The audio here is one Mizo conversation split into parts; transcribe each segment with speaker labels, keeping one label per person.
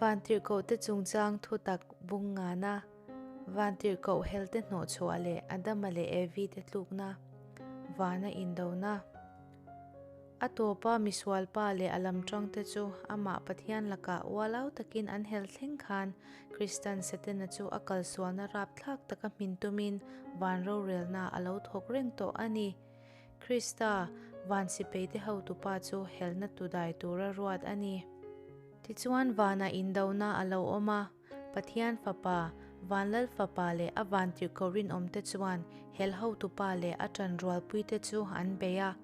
Speaker 1: Vantirhkohte chungchang thutak bung ngana Vantirhkoh helte hnawhchhuah leh Adama leh Evi te tlukna vana indona. A tawpa misualpa leh a lamtangte chu amah Pathian lakah ualau takin an hel thleng khan Kristan Setana chu a kalsualna rapthlak taka hmin tumin van rorelna a lo thawk reng tawh a ni. Krista, van sipeite hotupa chu helna tudai tura ruat a ni. Tichuan vanah indona a lo awm a, Pathian Fapa, Van Lal Fapa leh a vantirhkoh rinawmte chuan hel hotupa leh a ṭanrualpuite chu an bei a.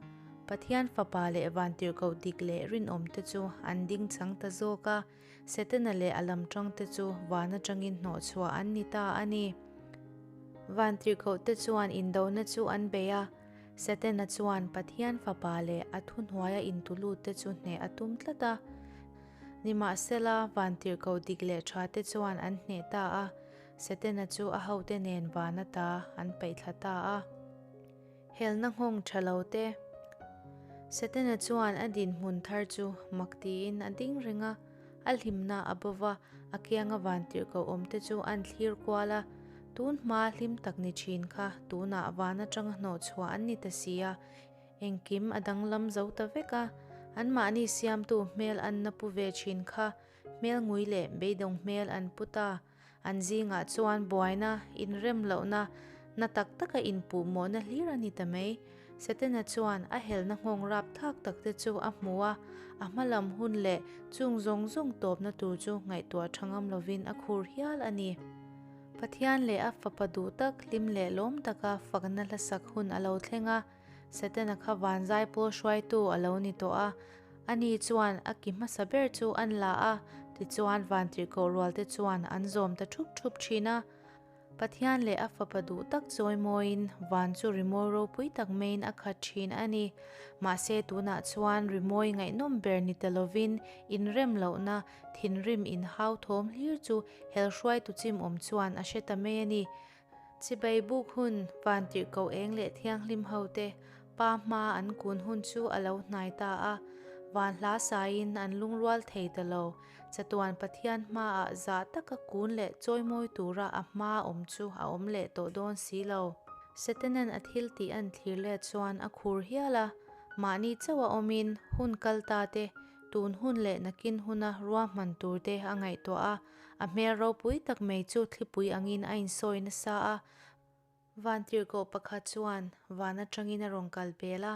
Speaker 1: Pathian Fapa leh vantirhkoh dik leh rinawmte chu an ding chang ta zawk a, Setana leh a lamṭangte chu van aṭangin hnawhchhuah an ni ta a ni. Vantirhkohte chuan indona chu an bei a, Setana chuan Pathian Fapa leh a thuhnuaia intulutte chu hneh a tum tlat a. Nimahsela, vantirhkoh dik leh ṭhate chuan an hneh ta a, Setana chu a hote nen van ata an paihthla ta a. Helna nghawng ṭha lo te. Setana chuan a dinhmun thar chu mak tiin a ding reng a, a hlimna a bo va, a kianga vantirhkoh awmte chu an thlir kual a, tun hma hlim tak ni ṭhin kha tunah van aṭanga hnawhchhuah an ni ta si a, Engkim a danglam zo ta vek a, anmahni siamtu hmel an na pu ve thin kha hmel ngui leh beidawng hmel an pu ta. An zingah chuan buaina, inrem lohna, na tak taka inpuhmawhna hlir a ni ta mai. Setana chuan a helna nghawng rap thak tak te chu a hmu a, a hma lam hun leh chung zawng zawng tawpna tur chu ngaihtuah tha ngam lovin a khur hial a ni. Pathian leh a fapa duh tak hlim leh lawm taka fakna hlasak hun a lo thleng a. Setana kha vanzai pawl hruaitu a lo ni tawh a, ani chuan a ki hmasa ber chu an la a, tichuan vantirhkoh rualte chuan an zawm ta thup thup thin a. Pathian leh a fapa duh tak chawimawiin van chu rimawi ropui tak maiin a khat thin a ni. Mahse tunah chuan rimawi ngaihnawm ber ni ta lovin inrem lohna thinrim inhauthawm hlir chu helhruaitu chimawm chuan a hre ta mai a ni. Chibai buk hun, vantirhkoh eng leh thianghlim hote pa hma an kun hun chu a lo hnai ta a, van hla saiin an lungrual thei ta lo. Chatuan Pathian hmaah zah taka kun leh chawimawi tura a hma awm chu a awm leh tawh dawn si lo. Setanan a thil tih an thlir let chuan a khur hial a, mahni chauh a awmin hun kal ta te, tun hun leh nakin huna ruahman tur te a ngaihtuah a, A hmel ropui tak mai chu thlipui angin a insawi nasa a, vantirhkoh pakhat chuan van atangin a rawn kal pel a.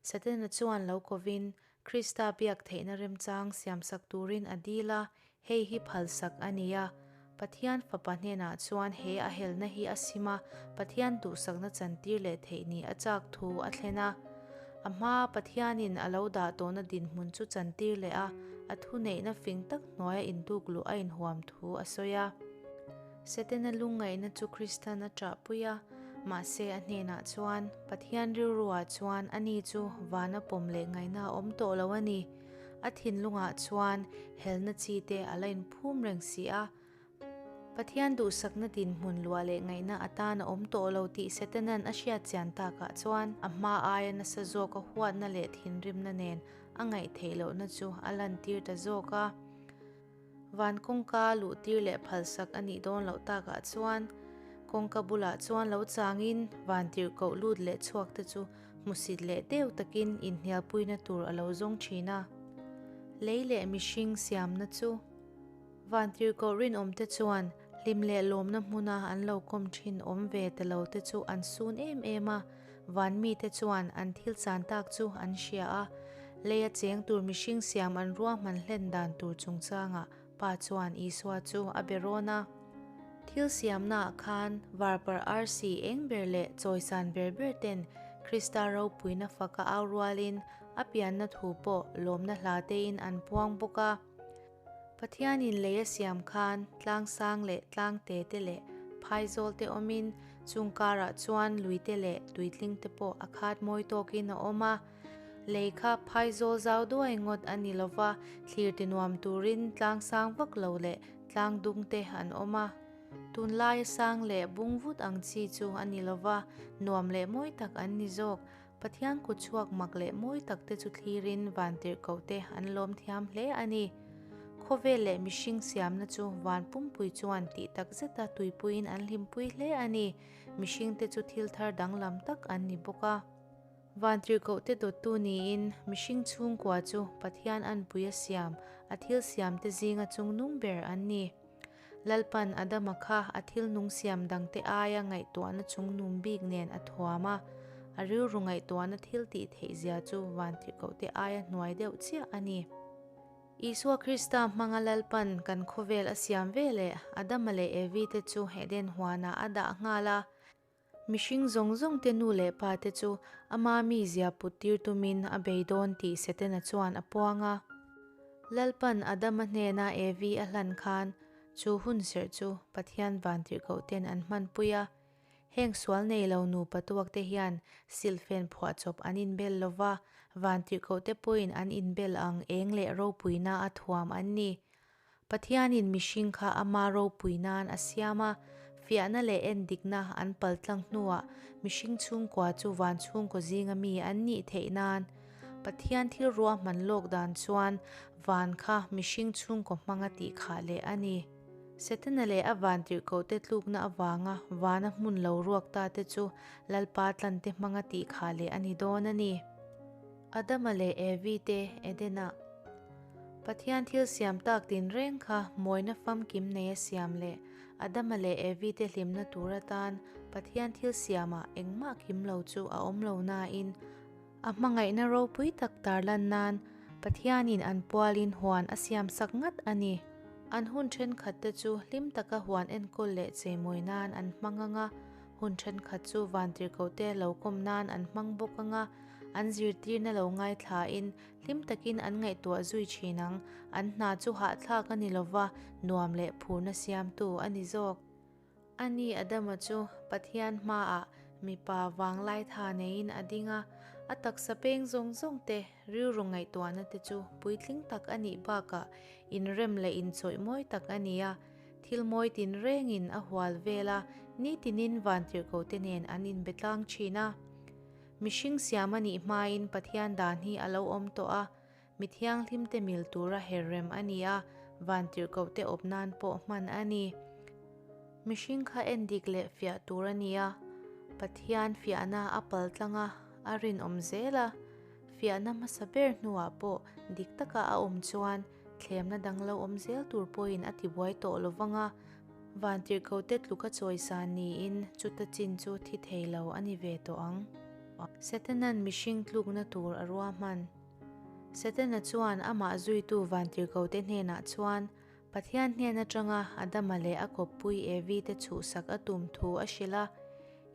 Speaker 1: Satana chuan lo kovin Krista biak theihna remchang siamsak turin a dil a, hei hi phalsak a ni a. Pathian Fapa hnenah chuan he a helna hi a sim a, Pathian duhsakna chantir leh theih ni a chak thu a thlen a. A hmaa Pathianin a lo dah tawhna dinhmun chu chantir leh a, a thuneihna fing tak hnuaia intuk luh a inhuam thu a sawi a. Setana lungngaihna chu Kristan a ṭahpui a, mahse a hnenah chuan, Pathian rilruah chuan ani chu vana pawm leh ngaihna a awm tawh lo a ni. A thinlungah chuan helna chi te a la inphum reng si a. Pathian duhsakna dinhmun luah leh ngaihna atan a awm tawh lo tih Setana'n a hriat chian takah chuan a hma aia nasa zawka huatna leh thinrimna nen a ngaih theih lohna chu a lantir ta zawk a. Van kawngka luhtir leh phalsak a nih dawn loh takah chuan kawngka bulah chuan lo changin van tirhkoh lut leh chhuak te chu hmusit leh deuh takin inhnialpuina tur a lo zawng thin a. Lei leh mihring siamna chu. Vantirhkoh rinawmte chuan hlim leh lawmna hmuna an lo kawm thin awm ve ta lo te chu an sun em em a, van mite chuan an thil chan tak chu an hria a, leia cheng tur mihring siam an ruahman hlen dan tur chungchangah Pa chuan Isua chu a be rawn a. Thil siamnaah khan varpar arsi eng ber leh chawisan ber ber ten Krista ropuina faka au rualin a pianna thu pawh lawmna hla tein an puang bawk a. Pathianin lei a siam khan tlang sang leh tlang te te leh phaizawl te awmin chung karah chuan lui te leh tuitling te pawh a khat mawi tawkin a awm a. Lei kha phaizawl zau duai ngawt a ni lova, thlir ti nuam turin tlang sang vak lo leh tlang dung te an awm a. Tunlaia sang leh bung vut ang chi chu a ni lova, nuam leh mawi tak an ni zawk. Pathian kut chhuak mak leh mawi tak te chu thlirin vantirhkoh te an lawm thiam hle a ni. Khawvel leh mihring siamna chu van pumpui chuan tih tak zeta tuipuiin an hlimpui hle a ni. Mihringte chu thil thar danglam tak an ni bawk a. Vantirhkohte dawttu niin mihring chhungkua chu Pathian anpui a siam, a thil siamte zinga chungnung ber an ni. Lalpan Adama kha a thil nung siam dangte aia ngaihtuahna chungnung bik nen a thuam a, a rilru ngaihtuahna thil tih theihzia chu vantirhkohte aia hnuai deuh chiah a ni. Isua Krista hmanga Lalpan kan khawvel a siam ve leh Adama leh Evi te chu Eden huanah a dah nghal a. Mihring zawng zawng te nu leh pa te chu ama mizia put tir tumin a bei dawn tih Setana chuan a puang a. Lalpan Adama hnena Evi a hlan khan chu hunserh chu Pathian vantirhkoh ten an hmanpui a. Heng sual nei lo nupa tuakte hian silhfen phuahchawp an inbel lo va, vantirhkohte pawhin an inbel ang eng leh ropuina a thuam an ni. Pathianin mihring kha ama ropui nan a siam a, fiahna leh endikna an paltlang hnuah mihring chhungkua chu van chhungkaw zinga mi an nih theih nan Pathian thil ruahman lawk dan chuan van kha mihring chhungkaw hmanga tihkhah leh a ni. Setana leh a vantirhkohte tlukna avanga vana hmun lo ruak ta te chu Lalpa tlante hmanga tih khah leh a ni dawn a ni. Adama leh Evi te Edenah Pathian thil siam tak tinreng kha mawina famkim nei a siam leh Adama leh Evi te hlimna tur atan Pathian thil siamah engmah kim lo chu a awm lo nain A hmangaihna ropui tak tarlan nan Pathianin an pualin huan a siamsak ngat a ni. An hun thenkhatte chu hlim taka huan enkawl leh cheimawi nan an hmang ang a, hun thenkhat chu vantirhkohte lo kawm nan an hmang bawk ang a, an zirtirna lo ngaithlain hlim takin an ngaihtuah zui thin ang. An hna chu hahthlak a ni lova, nuam leh phurna siamtu a ni zawk. Ani Adama chu Pathian hmaah mipa vanglai tha neiin a ding a, a taksa peng zawng zawng te, rilru ngaihtuahna te chu puitling tak a nih bakah inrem leh inchawih mawi tak a ni a. Thil mawi tinrengin a hual vel a, nitinin vantirhkohte nen an inbe tlang thin a. Mihring siam a nih hmain Pathian dan hi a lo awm tawh a, Mi thianghlimte mil tura herrem a ni a, vantirhkohte awp nan pawh hman a ni. Mihring kha en dik leh fiah tur a ni a, Pathian fiahna a pal tlang a, a rinawm zel a. Fiahna hmasa ber hnuah pawh dik taka a awm chuan thlemna dang lo awm zel tur pawhin a tibuai tawh lo vang a, vantirhkohte tluka chawisan niin chuta chin chu thi thei lo a ni ve tawh ang. Setanan mihring tlukna tur a ruahman. Setana chuan amah zuitu vantirhkohte hnenah chuan Pathian hnen atanga Adama leh a kawppui Evi te chhuhsak a tum thu a hrilh a.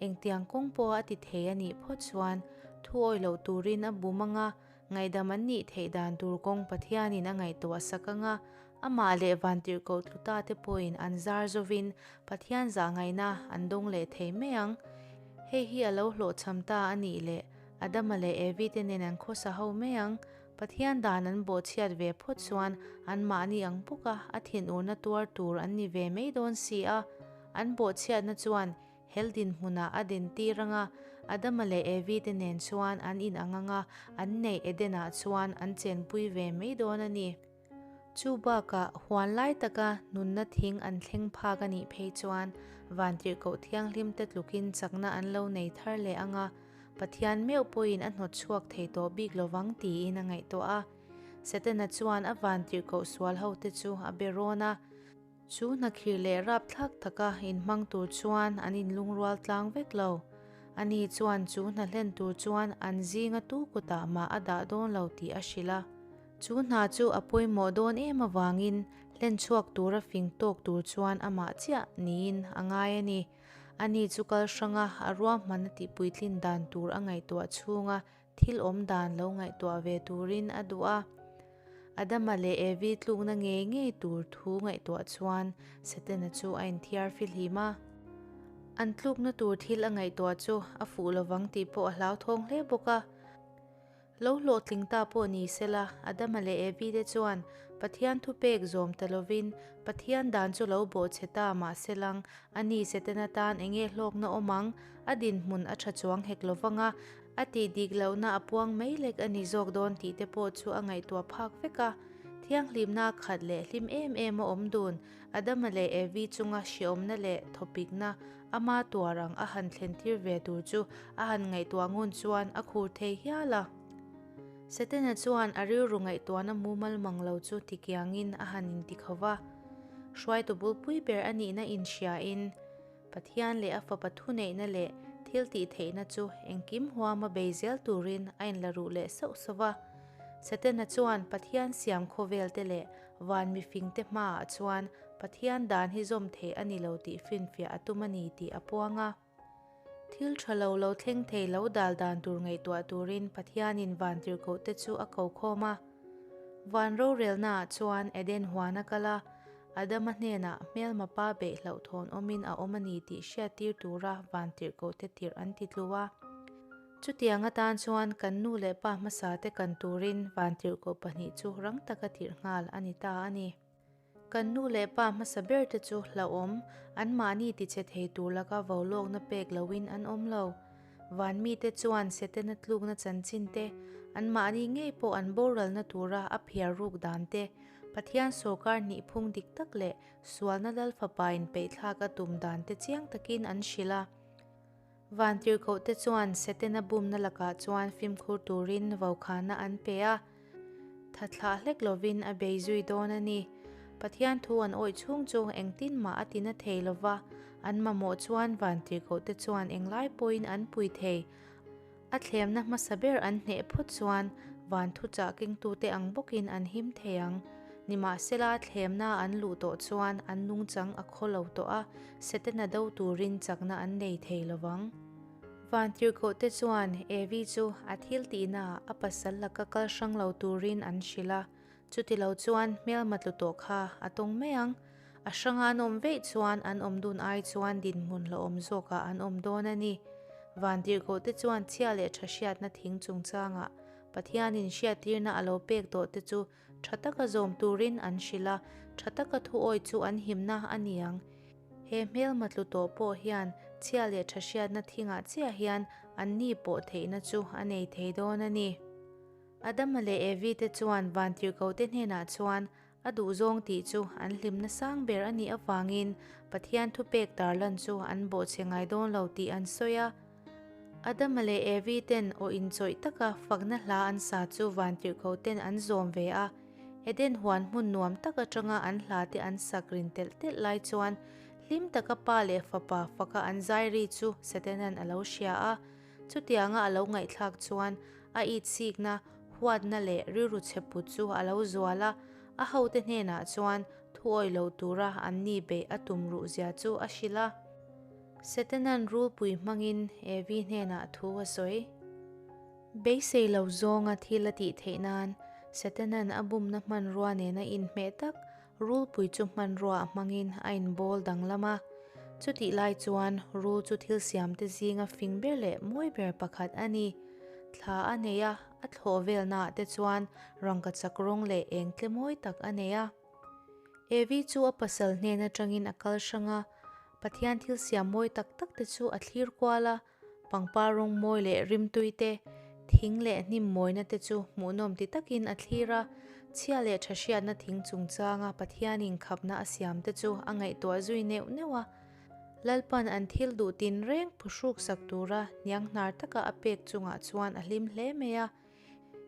Speaker 1: Engtiang kawng pawha a ti thei a nih phawt chuan thu awih loh turin a bum anga ngaihdam an nih theih dan tur kawng Pathianin a ngaihtuah sak anga amah leh vantirhkoh tluta te pawhin an zar zovin Pathian zahngaihna an dawng leh thei mai ang. Hei hi a lo hlawhchham ta a nih leh Adama leh Evi te nen an khawsa ho mai ang. Pathian dan an bawhchhiat ve phawt chuan anmahni ang bawka a thinurna tuar tur an ni ve mai dawn si a. An bawhchhiatna chuan hel dinhmunah a dintir ang a, Adama leh Evi te nen chuan an inang ang a, an neih Edenah chuan an chenpui ve mai dawn a ni. Chu bakah huan lai taka nunna thing an thleng phak a nih phei chuan vantirhkoh thianghlimte tlukin chakna an lo nei thar leh ang a, Pathian meuh pawhin a hnawt chhuak thei tawh bik lovang tiin a ngaihtuah a. Setana chuan a vantirhkoh sual hote chu a be rawn a. Chu hnakhir leh rapthlak taka inhmang tur chuan an inlungrual tlang vek lo. Ani chuan chu hna hlen tur chuan an zinga tu kutah mah a dah dawn lo tih a hrilh a. Chu hna chu a pawimawh dawn em avangin hlen chhuak tura fing tawk tur chuan amah chiah niin a ngai a ni. Ani chu kal hranga a ruahman a tihpuitlin dan tur a ngaihtuah chhunga thil awm dan lo ngaihtuah ve turin a duh a. Adama leh Evi tlukna ngei ngei tur thu ngaihtuah chuan Setana chu a inthiar fihlim a. An tlukna tur thil a ngaihtuah chu a fuh lovang tih pawh a hlauthawng hle bawk a. Lo hlawhtling ta pawh ni sela, Adama leh Evi te chuan Pathian thupek zawm ta lovin Pathian dan chu lo bawhchhe ta mah selang, ani Setana tan enge hlawkna awm ang, a dinhmun a tha chuang hek lovang a, a tih dik lohna a puang mai lek a ni zawk dawn tih te pawh chu a ngaihtuah phak vek a. Thianghlimnaa khat leh hlim em em a awm dun Adama leh Evi chunga hreawmna leh thawpikna ama tuar ang a han thlentir ve tur chu a han ngaihtuah ngun chuan a khur thei hial a. Setana chuan a rilru ngaihtuahna mumal mang lo chu tikiangin a han intikho va. Hruaitu bulpui ber a nihna inhriain Pathian leh a Fapa thuneihna leh thiltihtheihna chu engkim huama bei zel turin a inla ruh leh sauh sauh va. Setana chuan Pathian siam khawvelte leh van mifingte hmaah chuan Pathian dan hi zawm theih a ni lo tih finfiah a tum a ni tih a puang a. Thil tha lo lo thleng thei lo dal dan tur ngaihtuah turin Pathianin vantirhkohte chu a ko khawm a. Van rorelnaah chuan Eden huan a kal a, Adama hnenah hmelma pa beih hlauhthawn awmin a awm a ni tih hriattir tura vantirhkohte tirh an ti tlu a. Chutiang atan chuan kan nu leh pa hmasate kan turin vantirhkoh pahnih chu rang taka tirh nghal a ni ta a ni. Kan nu leh pa hmasa berte chu hlauhawm, anmahni tichhe thei tur laka vo lawkna pek loin an awm lo. Van mite chuan Setana tlukna chanchin te, anmahni ngei pawh an boralna tura a phiar ruk dan te, Pathian sawrkar nihphung dik tak leh sualna Lal Fapa inpeihthlak a tum dan te chiang takin an hrilh a. Vantirhkohte chuan Setana bumna lakah chuan fimkhur turin vokhana an pe a, tha thlah hlek lovin a bei zui dawn a ni. Pathian thu an awih chhung chu engtin mah a tina thei lova, an mamawh chuan vantirhkohte chuan englai pawhin an pui thei. A thlemna hmasa ber an hneh phawt chuan van thuchah kengtute ang bawkin an him thei ang. Nimahsela, thlemna an luh tawh chuan an nungchang a khaw lo tawh a, Setana do turin chakna an nei thei lo vang. Vantirhkohte chuan Evi chu a thil tihnaah a pasal laka kal hrang lo turin an hrilh a, Chutilo chuan hmelma tlu tawh kha a tawng mai ang. A hranga an awm veih chuan an awm dun ai chuan dinhmun hlauhawm zawkah an awm dawn a ni. Vantirhkohte chuan chhia leh tha hriatna thing chungchangah Pathianin hriattirna a lo pek tawh te chu tha taka zawm turin an hrilh a, tha taka thuawi chu an himna a ni ang. He hmelma tlu tawh pawh hian chhia leh tha hriatna thingah chiah hian anni pawh theihna chu a nei thei dawn a ni. Adama leh Evi te chuan vantirhkohte hnenah chuan a duhzawng tih chu an hlimna sang ber a nih avangin Pathian thupek tarlan chu an bawhchhe ngai dawn lo tih an sawi a. Adama leh Evi ten aw inchawih taka fakna hla an sa chu vantirhkohten an zawm ve a. Eden huan hmun nuam tak atanga an hla te an sak rin telh telh lai chuan hlim taka pa leh fapa faka an zai ri chu Satanan a lo hria a. Chutianga a lo ngaihthlak chuan a itsikna, huatna leh rilru chhe put chu a lo zual a, a hote hnenah chuan thuawi lo tura an ni beih a tum ruh zia chu a hrilh a. Setanan rulpui hmangin Evi hnenah thu a sawi. Beisei lo zawnga thil a tih theih nan Setanan a bumna hmanrua nena inhmeh tak Rulpui chu hmanrua hmangin a inbawl danglam a, chutih lai chuan rul chu thil siamte zinga fing ber leh mawi ber pakhat a ni. Thla a nei a, a thlawh velnaah te chuan rangkachak rawng leh eng tle mawi tak a nei a. Evi chu a pasal hnen atangin a kal hrang a, Pathian thil siam mawi tak tak te chu a thlir kual a, Pangpar rawng mawi leh rimtui te, thing leh hnim mawina te chu hmuhnawm ti takin a thlir a, chhia leh tha hriatna thing chungchanga Pathianin khapna a siam te chu a ngaihtuah zui neuh neuh a. Lalpan an thil duh tinreng phuhruksak tura hnianghnar taka a pek chungah chuan a hlim hle mai a.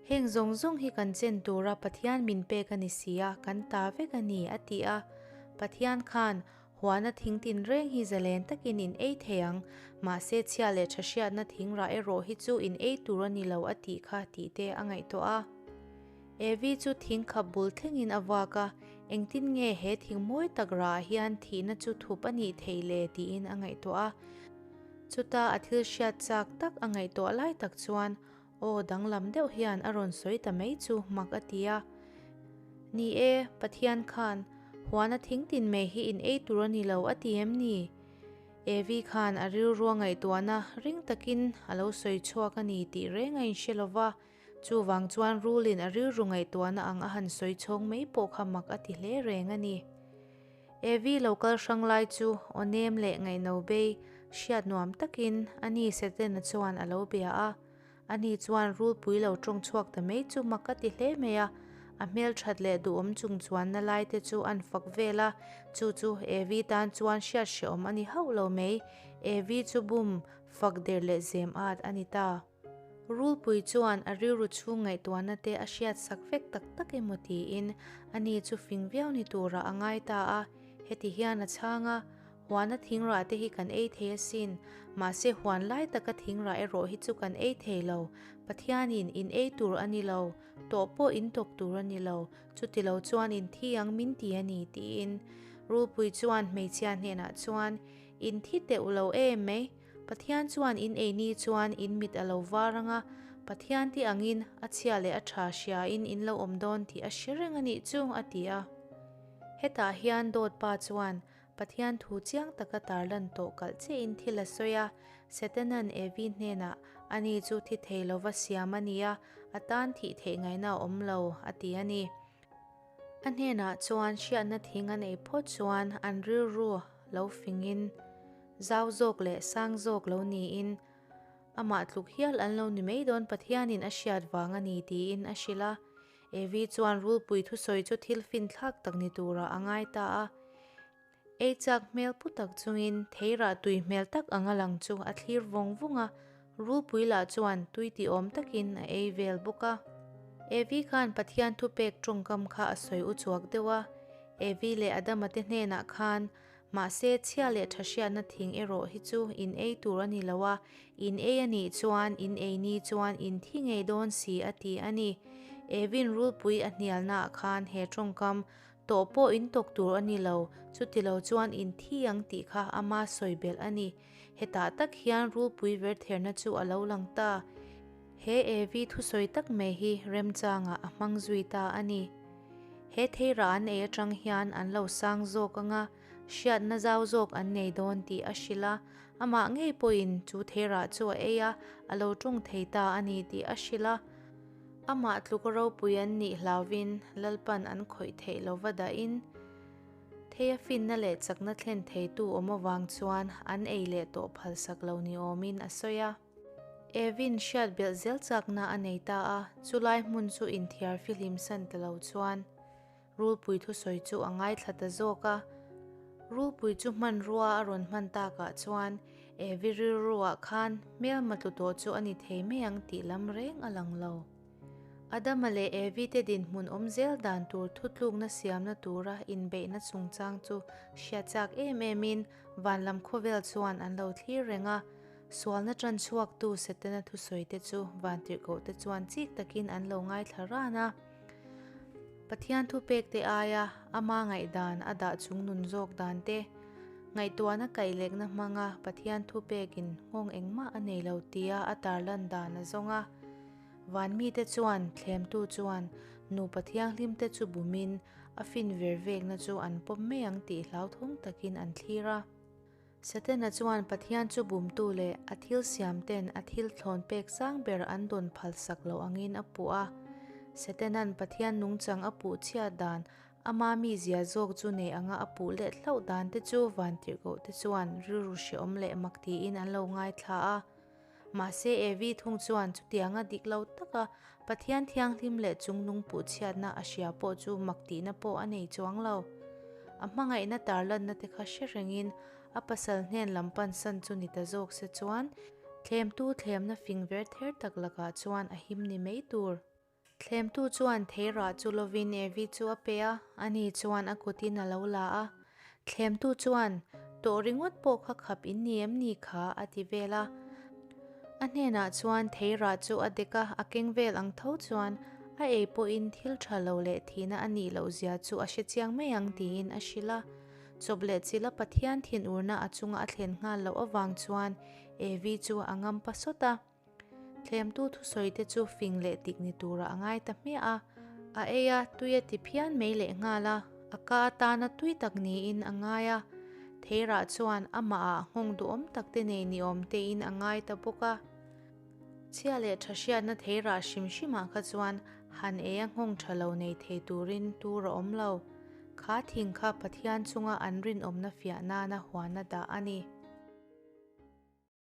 Speaker 1: Heng zawng zawng hi kan chen tura Pathian min pek a ni si a, kan ta vek a ni, a ti a. Pathian khan Huana thing tinreng hi zalen takin in ei thei ang, mahse chhia leh tha hriatna thing rah erawh hi chu in ei tur a ni lo a tih kha tih te a ngaihtuah a. Evi chu thing khap bul thlengin a vuak a, engtin nge he thing mawi tak rah ah hian thihna chu thup a nih theih le tiin a ngaihtuah a. Chuta a thil hriat chak tak a ngaihtuah lai tak chuan Aw danglam deuh hian a rawn sawi ta mai chu mak a ti a. Ni e, Pathian khan huana thing tin mai hi in ei tur a ni lo a ti em ni? Evi khan a rilrua ngaihtuahna ring takin a lo sawi chhuak a ni tih reng a inhre lo va, chuvang chuan rulin a rilru ngaihtuahna ang a han sawi chhawng mai pawh kha mak a ti hle reng a ni. Evi lo kal hrang lai chu aw nem leh ngaihno bei hriat nuam takin a ni Setana chuan a lo bia a. Ani chuan rulpui lo tawng chhuak ta mai chu mak a ti hle mai a. A hmelthat leh duhawm chungchuanna lai te chu an fak vel a, chu chu Evi tan chuan hriat hrehawm a ni hauh lo mai. Evi chu bum, fak der leh zem at a ni ta. Rulpui chuan a rilru chhung ngaihtuahna te a hriat sak vek tak tak emaw tiin ani chu fing viau ni turah a ngai ta a, heti hian a chhang a, Huana thingrah te hi kan ei thei asin, mahse huan lai taka thingrah erawh hi chu kan ei thei lo, Pathianin in ei tur a ni lo, tawh pawh in tawk tur a ni lo, chuti lo chuan in thi ang min ti a ni tiin Rulpui chuan hmeichhia hnenah chuan, In thi teuh lo em mai, Pathian chuan in ei ni chuan in mit a lo var ang a, Pathian te angin a chhia leh a tha hriain in lo awm dawn tih a hre reng a nih chu a ti a. Hetah hian dawt pa chuan Pathian thu chiang taka tarlan tawh kalh chiahin thil a sawi a, Setanan Evi hnenah, Ani chu thi thei lova siam a ni a, a tan thih theih ngaihna a awm lo, a ti a ni. A hnenah chuan hriatna thing a neih phawt chuan an rilru lo fingin, zau zawk leh sang zawk lo niin, amah tluk hial an lo ni mai dawn Pathianin a hriat vang a ni tiin a hrilh a. Evi chuan rulpui thusawi chu thil finthlak tak ni turah a ngai ta a. Ei chak hmel pu tak chungin theirah tui hmel tak anga lang chu a thlir vawng vawng a, rulpui lah chuan tui ti awm takin a ei vel bawk a. Evi khan Pathian thupek tawngkam kha a sawi uchuak deuh a, Evi leh Adama te hnenah khan Mahse, chhia leh tha hriatna thing erawh hi chu in ei tur a ni lo a, in ei a nih chuan in ei ni chuan in thi ngei dawn si a ti a ni. Evin rulpui a hnialnaah khan he tawngkam tawh pawh in tawk tur a ni lo, chuti lo chuan in thi ang tih kha ama sawi belh a ni. Hetah tak hian rulpui vertherna chu a lo lang ta. He Evi thusawi tak mai hi remchangah a hmang zui ta a ni. He theirah an ei atang hian an lo sang zawk ang a, hriatna zau zawk an nei dawn tih a hrilh a, amah ngei pawhin chu theirah chu a ei a, a lo tawng thei ta a ni tih a hrilh a. Amah tluk ropui an nih hlauvin Lalpan an khawih theih lova dahin, theia finna leh chakna thlen theitu awm avang chuan an ei leh tawh phalsak lo ni awmin a sawi a. Evin hriat belh zel chakna a nei ta a, chulai hmun chu inthiar fihlim san ta lo chuan Rulpui thusawi chu a ngaithla ta zawk a. Rulpui chu hmanrua a rawn hman takah chuan Evi rilruah khan hmelma tlu tawh chu a ni thei mai ang tih lam reng a lang lo. Adama leh Evi te dinhmun awm zel dan tur thutlukna siamna tura inbeihna chungchang chu hriat chak em emin van lam khawvel chuan an lo thlir reng a. Sualna ṭan chhuaktu Setana thusawite chu vantirhkohte chuan chik takin an lo ngaithla ran a. Pathian thupekte aia ama ngaihdan a dah chungnun zawk dan te, ngaihtuahna kaihlekna hmanga Pathian thupekin nghawng engmah a nei lo tia a tarlan dan a zawng a. Van mite chuan thlemtu chuan nupa thianghlimte chu bumin a fin ver vekna chu an pawm mai ang tih hlauthawng takin an thlir a. Setana chuan Pathian chu bumtu leh a thil siamten a thil thlawn pek sang ber an dawn phalsak loh angin a puh a. Setana'n Pathian nungchang a puh chhiat dan, ama mizia zawk chu nei anga a puh let hlauh dan te chu vantirhkohte chuan rilru hreawm leh mak tiin an lo ngaithla a. Mahse Evi thung chuan chutianga dik lo taka Pathian thianghlim leh chungnung puhchhiatna a hria pawh chu mak tihna pawh a nei chuang lo. A hmangaihna tarlanna te kha hre rengin a pasal hnen lam pansan chu ni ta zawk se chuan thlemtu thlemna fing ver ther tak lakah chuan a him ni mai tur. Thlemtu chuan theirah chu lovin Evi chu a pe a, ani chuan a kutin a lo la a. Thlemtu chuan, Tawh ringawt pawh kha khap in ni em ni kha? a ti vel a. A hnenah chuan theirah chu a dek a, a keng vel ang tho chuan a ei pawhin thil tha lo leh thihna a nih loh zia chu a hre chiang mai ang tiin a hrilh a. Chawp leh chilh a Pathian thinurna a chunga a thlen nghal loh avang chuan Evi chu a ngampa sawt a. Thlemtu thusawite chu fing leh dik ni turah a ngai ta hmiah a, a ei a, tui a ti phian mai leh nghal a, a ka atana tui tak niin a ngai a, theirah chuan amahah nghawng duhawm tak te nei ni awm tein a ngai ta bawk a. Chhia leh tha hriatna theirah hrim hrimah kha chuan han ei a nghawng tha lo nei thei turin tur a awm lo. Kha thing kha Pathian chunga an rinawmna fiah nana huana dah a ni.